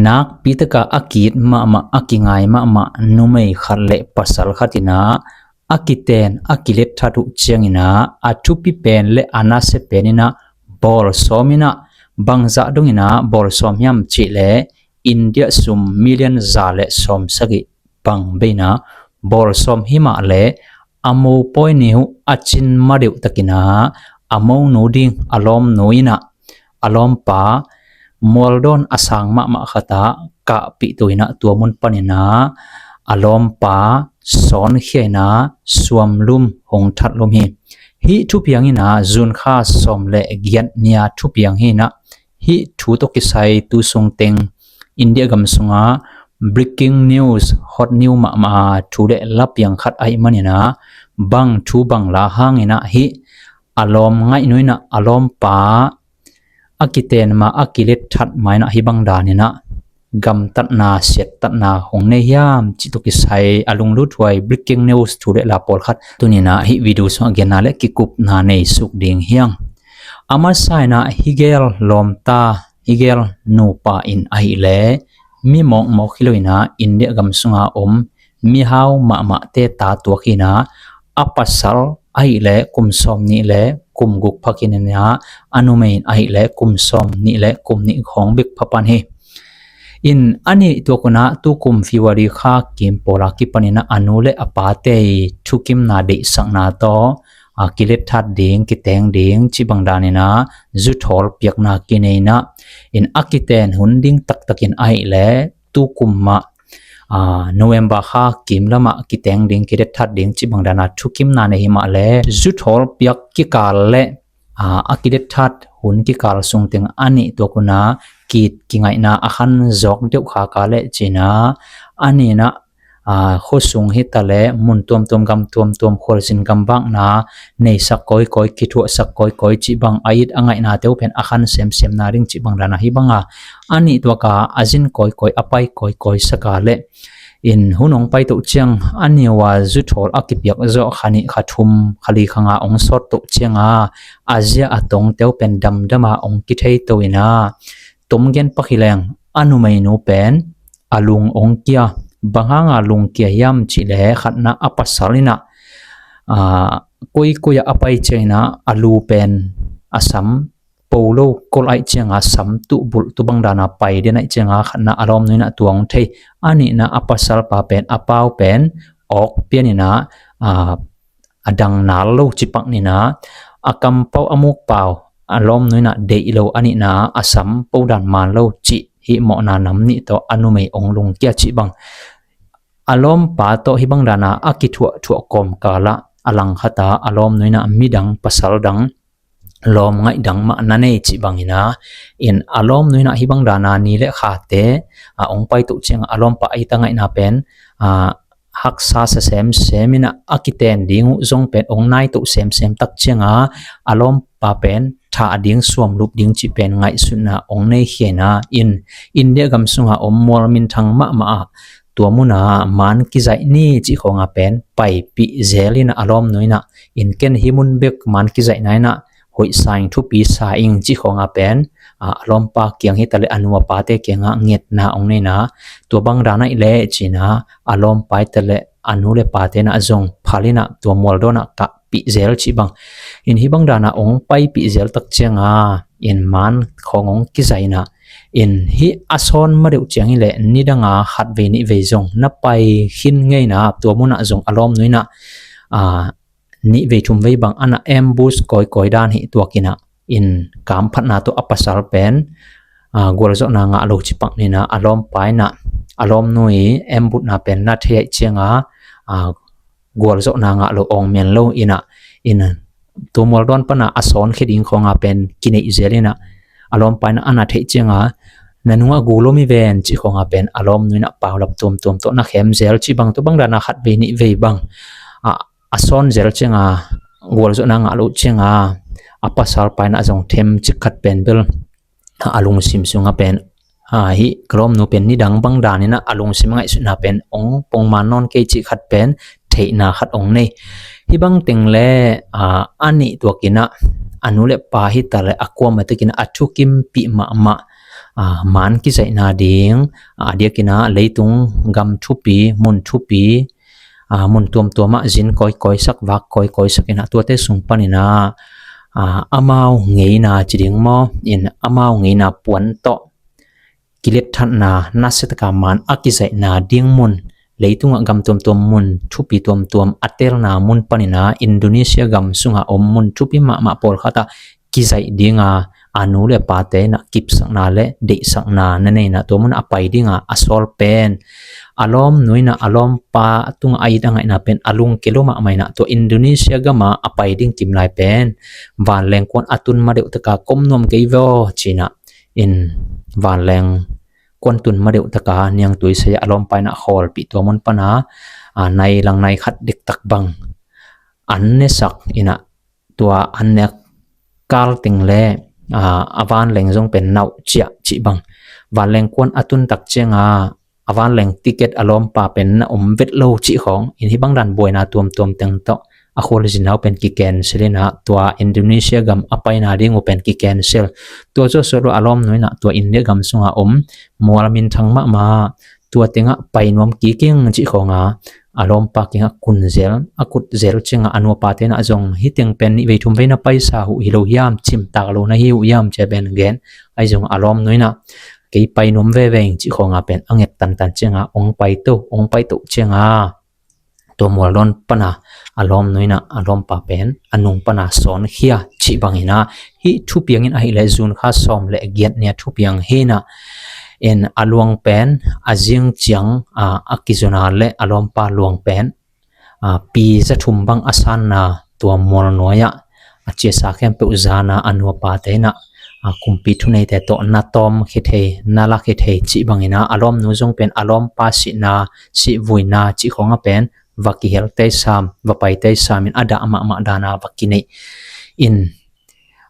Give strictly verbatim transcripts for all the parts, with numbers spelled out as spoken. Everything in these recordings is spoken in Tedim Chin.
Nakpi taka a ki-it mahmah, a kingai mahmah numei khat le pasal khat in ah a kiten a kilet that uh ciangin ah a thupi pen le a nasia pen in ah bawlsawm in ah, bangzah dongin ah bawlsawm hiam cih leh India sum million za le sawmsagih bang bei in ah bawlsawm hi mah leh a mopawi ni uh a cin ma deuh takin ah a monu ding a lawmnu in ah a lawmpa mualdawn a sang mahmah khat ah kahpih to in ah tua mun panin ah a lawmpa sawnkhia in ah suamlum hong thatlum hi. Hih thupiang in ah June kha sawm le giat ni-a thupiang hi in ah, hih thu tawh kisai tu sungteng India gam sungah breaking news, hot news mahmah thu le lapiang khat ahih manin ah bang thu bang la hangin ah hih a lawm ngaihnu in ah a lawmpa a kiten ma a kilet that ma in ah hih bang danin ah gamtatna, siattatna hong nei hiam cih tawh kisai a lungluthuai breaking news thu le la pawlkhat tuni in ah hih video sungah genna le kikupna nei suk ding hi hang. A masa in ah hih gel lawmta, hih gel nupa in ahih leh mi mawkmawk hi lo in ah India gam sunga om mihau mahmahte ta tuak hi in ah a pasal ahih leh kum sawmnih le kum guk pha khin in ah a numei in ahih leh kum sawmnih le kum nih khawng bek pha pan hi. In a nih tuak un ah tu kum February kha kim pawl a kipan in ah a nu le a pate i thukimna deihsakna tawh a kilet that ding, kiteng ding cih bang danin ah zuthawl piakna kinei in ah, in a kiten hun ding taktakin ahih leh tu kum mah a, November kha kim lamah kiteng ding, kilet that ding cih bang dana thukimna nei hi mah leh zuthawl piak kikal le a, a kilet that hun kikal sungteng a nih tuak un ah ki-it kingaihna a khan zawk deuh khak a leh ci in ah a nih in ah a, khuasung hi ta leh mun tuamtuam gam tuamtuam khualzin gamvakna neisak kawikawi, kithuahsak kawikawi cih bang a it a ngaihnate uh pen a khan semsemna ding cih bang dana hih bang a, a nih tuak a a zin kawikawi, a pai kawikawi sak a leh in hun hong pai toh ciang a nih uh a zuthawl a kipiak zawh kha nih kha thum kha li kha nga hong sawt toh ciang a a zia a tongte uh pen damdam a hong kithei to in ah tom gen pak hi leng a numeinu pen a lung hong kia. Bang hanga lungkia hiam cih leh khatna a pasal in ah a, koikoi ah a pai ciangin ah a lu pen a sam po lo, kol ahih cianga sam tuh bulh tu bang dana pai den ahih cianga khatna a lawmnu in ah tua hong thei. A nihna a pasalpa pen a pau pen awk pian in ah a, a dang nal lo cih pak ni in ah a kampau a mukpau a lawmnu in ah deih lo, a nihna a sam po dan man lo cih hih mawhna nam nih tawh a numei hong lungkia cih bang. A lawmpa tawh hih bang dana a kithuahthuah kawmkal ah a langkhat a a lawmnu in ah midang pasal dang lawm ngaih dang mah na nei cih bang in ah, in a lawmnu in ah hih bang dana ni le khate a hong pai toh cianga a lawmpa a it a ngaihna pen a, haksa sa semsem in ah a kiten ding uh zong pen hong nai toh semsem tak cianga a lawmpa pen thah ding, suamlup ding cih pen ngaihsutna hong nei khia in ah, in India gam sunga om mual minthang mahmah a tua muna man kizaih ni cih khawnga pen paipih zel in ah a lawmnu in ah, in ken hih mun bek man kizaihna in ah hoih sa ing, thupi sa ing cih khawnga pen a, a lawmpa kiang hi ta leh a nu a pate kiangah ngetna hong nei in ah, tua bang dan ahih leh ci in ah a lawmpa hi ta leh a nu le pate in ah zong phal in ah tua mualdawn ah kahpih zel cih bang. In hih bang dana hong paipih zel tak cianga in man khawng hong kizaih in ah, in hih a sawn ma deuh ciang hi leh nidanga khatvei nihvei zong na pai khin ngei in ah tua munah zong a lawmnu in ah a, nihvei thumvei bang a na ambush kawikawi dan hi tuak in ah, in kamphatna tawh a pasal pen a, gualzawhna ngah lo cih pak ni in ah a lawmpa in ah a lawmnu i ambushna pen na thei ahih cianga a, gualzawhna ngah lo, awng men lo in ah, in tua mualdawn pana a sawnkhia ding khawnga pen kineih zel in ah a lawmpa in ah a na theih cianga na nungah gul om hi ven cih khawnga pen a lawmnu in ah paulap tuamtuam tawh na khem zel cih bang, tua bang dana khatvei nihvei bang a, a sawn zel cianga gualzawhna ngah loh cianga a pasalpa in ah zong themcik khat pen bel a, a lungsim sunga pen a, hih ka lawmnu pen nidang bang dan in ah a lungsim ngaihsutna pen hong pongman nawn kei cih khat pen theihna khat hong nei. Hih bang teng le a, a nih tuak in ah a nu le pa hi ta leh a kuamah tek in ah a thukimpih mahmah a, man kizaihna ding, a, a diakin ah leitung gam thupi, mun thupi, a, mun tuamtuam ah zin kawikawi sak, vak kawikawi sak in ah tuate sung panin ah, a, amau ngeina ci ding maw, in amau ngeina puan tawh kiletthatna, nasia taka man a kizaihna ding mun, leitungah gam tuamtuam mun thupi tuamtuam a telna mun panin ah Indonesia gam sungah om mun thupi mahmah pawlkhat ah kizaih ding a, a nu le pate in ah kipsakna le deihsakna na nei in ah tua mun a pai ding a, a sawl pen a lawmnu in ah a lawmpa tungah a it a ngaihna pen a lungke lo mahmah in ah tua Indonesia gam ah a pai ding kimlai pen vanleng kuan a tun ma deuh taka kom nuam kei ve aw ci in ah, in vanleng kuan tun ma deuh taka niangtui sai ah a lawmpa in ah khawlpih tua mun pan a, a, nai lang nai khat dektak bang an nesak in ah tua an nek kal teng le, a, a vanleng zong pen nauh ciah cih bang. Vanleng kuan a tun tak ciang a, a vanleng ticket a lawmpa pen na om vet lo cih khawng in hih bang dan buaina tuamtuam teng tawh a khualzinau pen kicancel in ah tua Indonesia gam a paina ding uh pen kicancel. Tua zawh suak lo a lawmnu in ah tua India gam sungah om mual minthang mahmah, tua tengah pai nuam kik ing cih khawng a, a lawmpa kiangah kun zel, a kut zel ciang a, a nu a pate in ah zong hih teng pen nih vei thum vei na paisa uh hi lo hiam, cimtak lo na hi uh hiam ci a pen gen. Ahi zong a lawmnu in ah kei pai nuam veve ing cih khawng a pen a nget tantan ciang a, ong pai to, ong pai to ciang a, tua mualdawn pan a, a lawmnu in ah a lawmpa pen a nung pan a sawnkhia cih bang in ah, hih thupiang in ahih leh June kha sawm le giat ni a thupiang hi in ah, in a luang pen a zing ciang a, a kizon a le a lawmpa luang pen, a, pi za thum bang a sanna tua mual nuai ah a ciasa khempeuh zan a, a nu a pate in ah, a, kumpi thuneite tawh na tawm khia thei, na la khia thei cih bang in ah, a lawmnu zong pen a lawmpa sihna, sihvuina cih khawng a pen va kihel tei sam, va pai tei sam in a dah mahmah dan a va kineih in,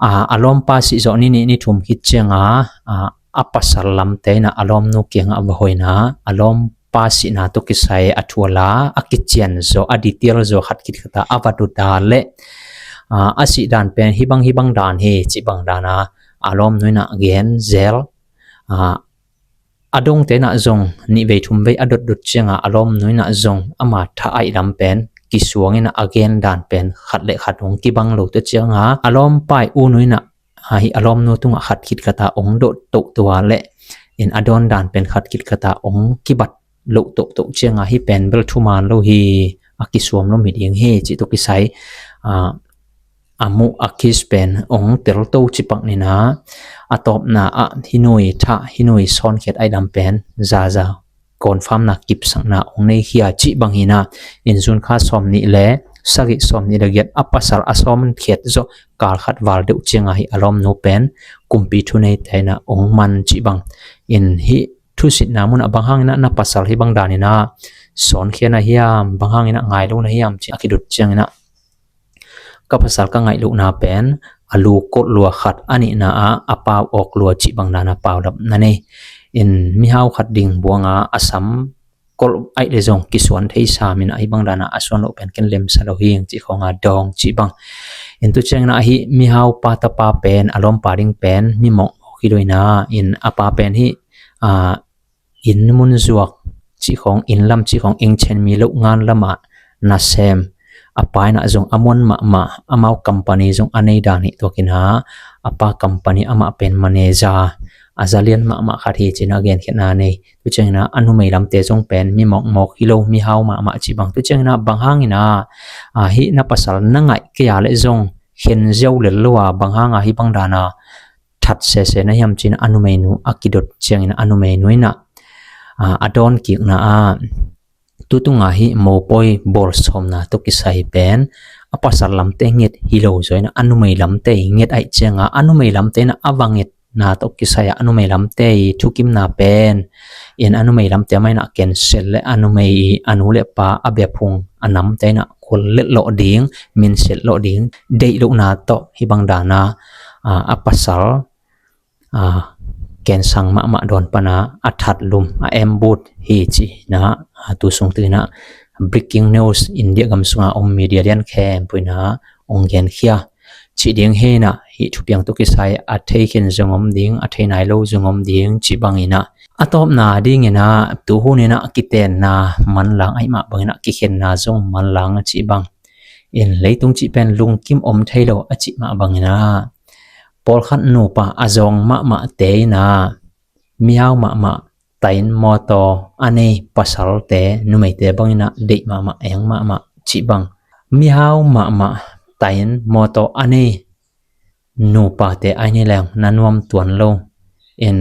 a, a lawmpa sih zawh ni nih ni thum khit ciang a, a, a pasal lamte in ah a lawmnu kiangah va hawh in ah, a lawmpa sihna tawh kisai a thual a, a kician zaw, a detail zaw khat khit khat a, a va dot a le, a, a sih dan pen hih bang hih bang dan hi cih bang dan a, a lawmnu in ah gen zel, a, a dongte in ah zong nih vei thum vei a dotdot ciang a, a lawmnu in ah zong ama tha aih lam pen kisuang in ah a gen dan pen khat le khat hong kibang lo tua ciang a, a lawmpa i u nu in ah, a, hih a lawmnu tungah khat khit khat a hong dot tohtoh a le, in a dawn dan pen khat khit khat a hong kibat loh tohtoh ciang a, hih pen bel thuman lo hi, a kisuam lo mi ding hi cih tawh kisai, a, a muh a kiss pen hong tel to cih pak ni in ah, a tawpna ah hih nu i tha, hih nu i sawnkhiat aih lam pen zaza confirmna, kipsakna hong nei khia cih bang hi in ah, in June kha sawm nih le sagih, sawm nih le giat a pasal a sawnkhiat zawh kal khat val deuh ciang a, hih a lawmnu pen kumpi thuneite in ah hong man cih bang. In hih thusitna mun ah bang hang in ah na pasal hih bang dan in ah sawnkhia na hiam, bang hang in ah ngai lo na hiam ci a kidot ciang in ah, ka pasal ka ngaih lohna pen a lu kolh lua khat, a nihna ah a pau awk lua cih bang dan a paulap na nei. In mihau khat ding buang a, a sam kolh aih le zong kisuan thei sam in ah, hih bang dan a a suan loh pen ken lemsa lo hi ing cih khawng a dawng cih bang. In tua ciang in ah hih mihau pa tapa pen a lawmpa ding pen mi mawkmawk hi lo in ah, in a pa pen hih, a, inn mun zuak cih khawng, inn lam cih khawng, eng chen mi loh ngan lam ah nasem, a pa in ah zong a muan mahmah, amau company zong a nei dan hi tuak in ah, a pa company amah pen manager, a zalian mahmah khat hi ci in ah genkhiatna nei. Tua ciang in ah a numei lamte zong pen mi mawkmawk hi lo, mihau mahmah cih bang. Tua ciang in ah bang hang in ah, a, hih na pasal na ngaih kei a le zong khen ziau lel lo a, bang hang a hih bang dan a that sese na hiam ci in ah a numeinu a kidot ciang in ah a numeinu in ah, a, a dawn kikna ah, tu tung a hih mopawi bawl sawmna tawh kisai pen a pasal lamte nget hi lo zaw in ah a numei lamte nget aih ciang a, a numei lamte in ah a va ngetna tawh kisai ah a numei lamte i thukimna pen, in a numei lamte mah in ah cancel le a numei i a nu le pa, a biaphung, a namte in ah khol let lawh ding, minset lawh ding deih lohna tawh hih bang dan a, a, a pasal, a, kensang mahmah dawn pan a, a that lum, a embut hi ci in ah, a, tu sung teng in ah breaking news, India gam sung a om media lian khempeuh in ah hong genkhia. cih ding hi in ah, hih thupiang tawh kisai a thei khin zong om ding, a thei nai lo zong om ding cih bangin ah, a tawpna dingin ah tuhun in ah kitenna manlang ahih mah bangin ah kikhenna zong manlang a cih bang in, leitung cih pen lungkim om thei lo a cih mah bangin ah, pawlkhat nupa a zawng mahmahte in ah mihau mahmah, tain mawtaw a nei pasalte, numeite bangin ah deih mahmah, eng mahmah cih bang. Mihau mahmah, tain mawtaw a nei nupate ahi leng na nuam tuan lo in,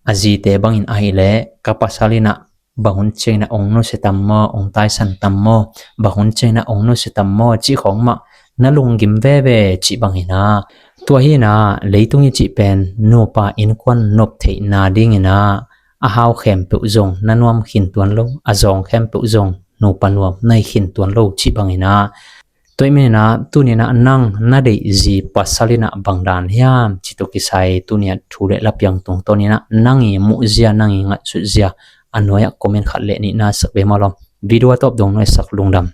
a zite bangin ahih leh ka pasal in ah bang hun ciangin ah ong nusia tam maw, ong taisan tam maw, bang hun ciangin ah ong nusia tam maw cih khawng mah na lunggim veve cih bangin ah, tua hi in ah leitung i cih pen nupa innkuan nop theihna dingin ah a hau khempeuh zong na nuam khin tuan lo, a zawng khempeuh zong nupa nuam na hi khin tuan lo cih bangin ah, tua ahih manin ah tuni in ah nang na deih zi pasal in ah bang dan hiam cih tawh kisai tuni a thu le la piang tungtawn in ah nang i muhzia, nang i ngaihsutzia a nuai ah comment khat le nih na sak ve maw lawm. Video a tawp dong nuai sak, lungdam.